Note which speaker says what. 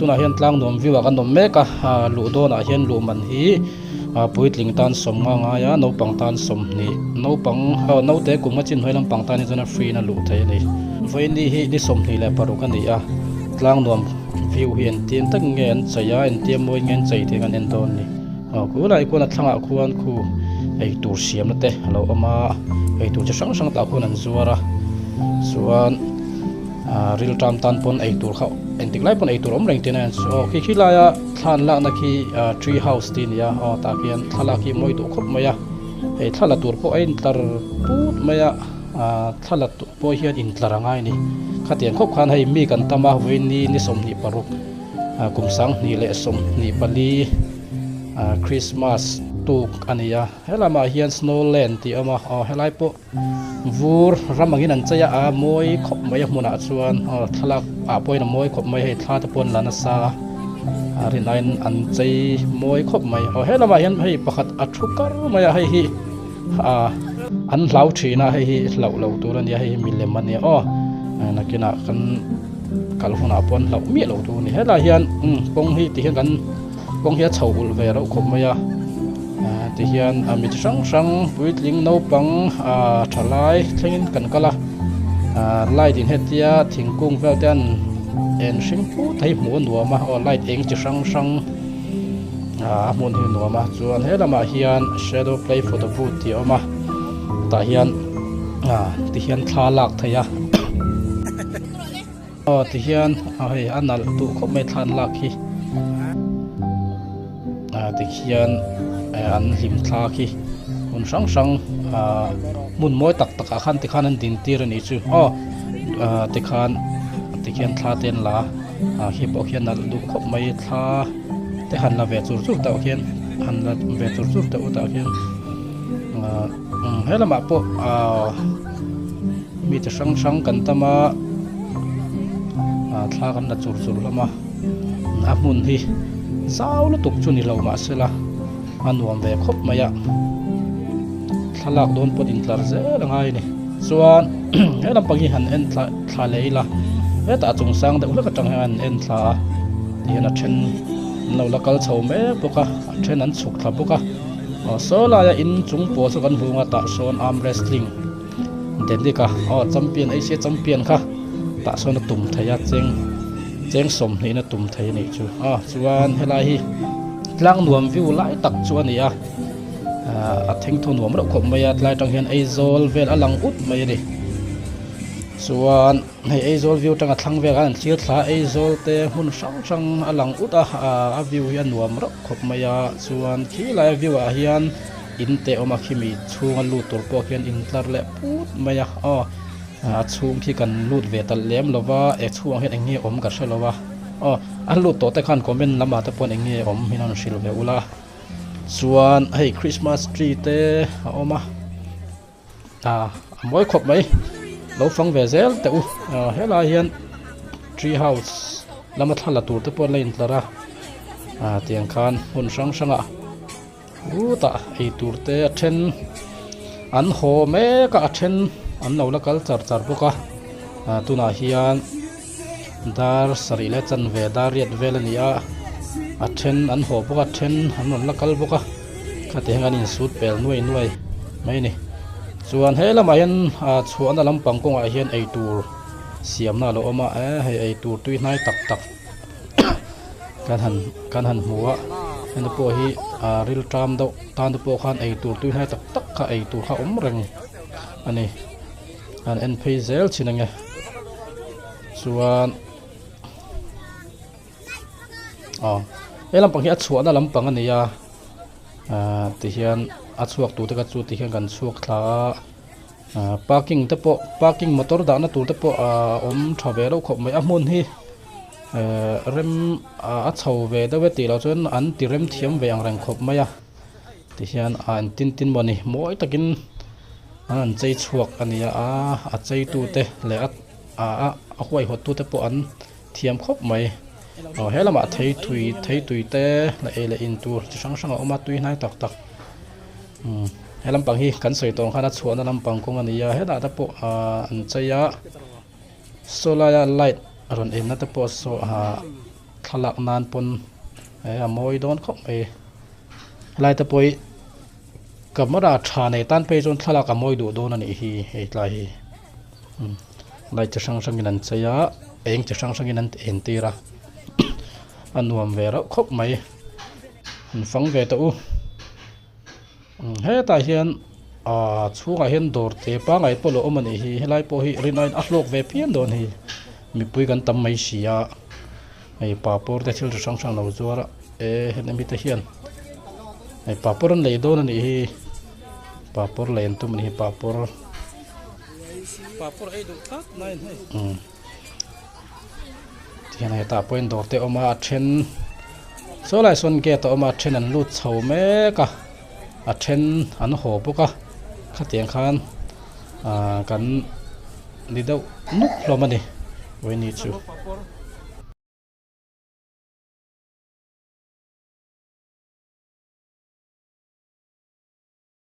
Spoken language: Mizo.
Speaker 1: Tunah hian tlangnuam view ah kan awm mek a, luh dawnah hian luh man hi puitling tan sawmnga ngai a, naupang tan sawmhnih, naupang aw naute kum a chin hnuai lampang tan hi chuan a free in a luh theih a ni. Vawiini hi ni 26 a ni a, tlangnuam view hi engtin tak nge an chei a, engtia mawi nge an chei tih kan en dawn a ni. Aw khulai khuan a thlangah khuan khu eitur siamna te a lo awm a, eitur chi hrang hrang tah khuan an zuar a, chuan. Ahh rilṭam tan pawn eitur kha engtik lai pawn eitur awm reng tihna a ni aw khi khi laia thla an lakna khi ahh tree house tih a ni a aw tah khian thlalak hi mawi duh khawp mai a hei thla la tur pawh a intlar put mai a ahh thla la tur pawh hian intlar a ngai a ni khatiang khawp khan hei mi kan tam a vawiin ni 26 ah kum 2024 ah christmas tuk a ni a he lamah hian snow land tih a awm a aw helai pawh. Vur ram angin an chei a, a mawi khawp mai a hmunah chuan aw thlalak ah pawhin a mawi khawp mai hei thla te pawh an la nasa a, a rin aiin an chei mawi khawp mai aw he lamah hian hei pakhat a thu kar mai a hei hi ah an hlau thin a hei hi hlauh loh tur a nia hei hi milem a nia aw nakinah kan kal hunah pawh an hlauh miah loh tur a ni helaiah hian kawng hi ti hian kan kawng hi a chho ulh ve reuh khawp mai a. Tihian a mi chi hrang hrang puitling naupang ah thalai thlengin kan kal a ah light in hetia thingkung vel te an en hring phut a hi hmuh a nuam a aw light eng chi hrang hrang ah a hmun hi a nuam a chuan he lamah hian shadow play photo booth tih a awm a tah hian ah tihian thla lak theih a aw tihian hei a nalh duh khawp mai thla an lak hi. Ah tikhian eh an hlim thla khi hmun hrang hrang ah hmun mawi tak tak ah khan tikhan an din tir a nih chu aw ah tikhan tikhian thla te an la a ah khi pawh khian nalh duh khawp mai thla te han la ve chur chur tah khian han la ve chur chur teh u tah khian ah he lamah pawh ah mi chi hrang hrang kan tam a ah thla kan la chur chur hlawm a. A hmun hi zau lutuk chu ni lo mahsela a nuam ve khawp mai a thlalak dawn pawh intlar zel a ngai a ni chuan he lampang hi han en thla thla leh ila hetah chung sang deuh hlek atang hian an en thla a tihian a then an lo la kal chho mek bawk a a then an chhuk thla bawk a aw saw laia in chung pawl chu kan hmu ang a tah sawn arm wrestling Denic a aw champion Asia champion kha tah sawn a tum thei a cheng. Cheng sawmhnih na tum thei a nih chu a chuan helai hi tlang nuam view lai tak chu a ni a ah a thengthaw nuam reuh khawp mai a tlai atang hian Aizawl vel a lang ut mai a ni chuan hei Aizawl view atanga thlang vel khan an thlir thla a Aizawl te hmun hrang hrang a lang ut a ah a view hi a nuam reuh khawp mai a chuan khilai a view ah hian in te awm a khimi chhunga lut tur pawh khian in tlar leh put mai a aw. A chhung khi kan lut ve talh lem lo va, e chhungah hian eng nge awm ka hre lo a, aw an lut tawh te khan comment lamah te pawh eng nge awm hi an rawn hrilh ve ula, chuan hei christmas tree te a awm a, ah a mawi khawp mai, lo fang ve zel teh u, ah helai hian tree house lama thla la tur te pawh an la intlar a, ah tiang khan hmun hrang hrangah. Hutah eitur te a then an haw mek a a then an lo la kal char char bawk a ah tunah hian dar sarih leh chanve dar riat vel a ni a a then an haw bawk a a then an rawn la kal bawk a khati hian an insut pel nuai nuai mai a ni chuan he lamah hian ah chhuahna lampang kawngah hian eitur siamna a lo awm a eh hei eitur tui hnai tak tak. Kan han kan han hmu a henu pawh hi ah ril ṭam deuh tan te pawh khan ei tur tui hnai tak tak kha ei tur kha awm reng a ni an en phei zel thin ang e chuan aw he lampang hi a chhuahna lampang a ni a ah tihian a chhuak tur te kha chu tihian kan chhuak thla a. Ahh parking te pawh parking motor dahna tur te pawh ahh awm tha ve reuh khawp mai a hmun hi ehh rem ah a chho ve deuh e tih loh chuan an ti rem thiam ve ang reng khawp mai a tihian ah an tin tin maw ni mawi takin an han chei chhuak a ni a a chei tu te leh a ah a huaihawt tu te pawh an thiam khawp mai aw he lamah thei thui thei tui te la ei leh in tur chi hrang hrang a awm a tui hnai tak tak. Umm he lampang hi kan sawi tawh ang khan a chhuahna lampang kawng a ni a hetah te pawh ahh an chei a saw laia light a rawn enna te pawh saw ahh. Thlalak nan pawn eh a mawi dawn khawp mai. Helai te pawh hi camera tha nei tan phei chuan thlalak a mawi duh dawn a nih hi hei tlai hi. Umm light chi hrang hrangin an chei a eng chi hrang hrangin an entir a a nuam ve reuh khawp mai. An fang ve tawh u. Hetah hian aaa chhungah hian dawr te pangai pawh lo awm a nih hi helai pawh hi rinaiin a hlawk ve phian dawn hi mipui kan tam mai si a hei papawr te thil chi hrang hrang lo zuar a e hemi te hian hei papawr an lei dawn a nih hi papawr lei an tum a nih hi papawr
Speaker 2: papawr ei duh tlat mai hei
Speaker 1: umm tihian hetah pawhin dawr te a awm a a then saw lai sawn gate a awm a a then an lut chho mek a a then an haw bawk a khatiang khan ahh kan ni deuh nuk hlawm a ni vawiini chu.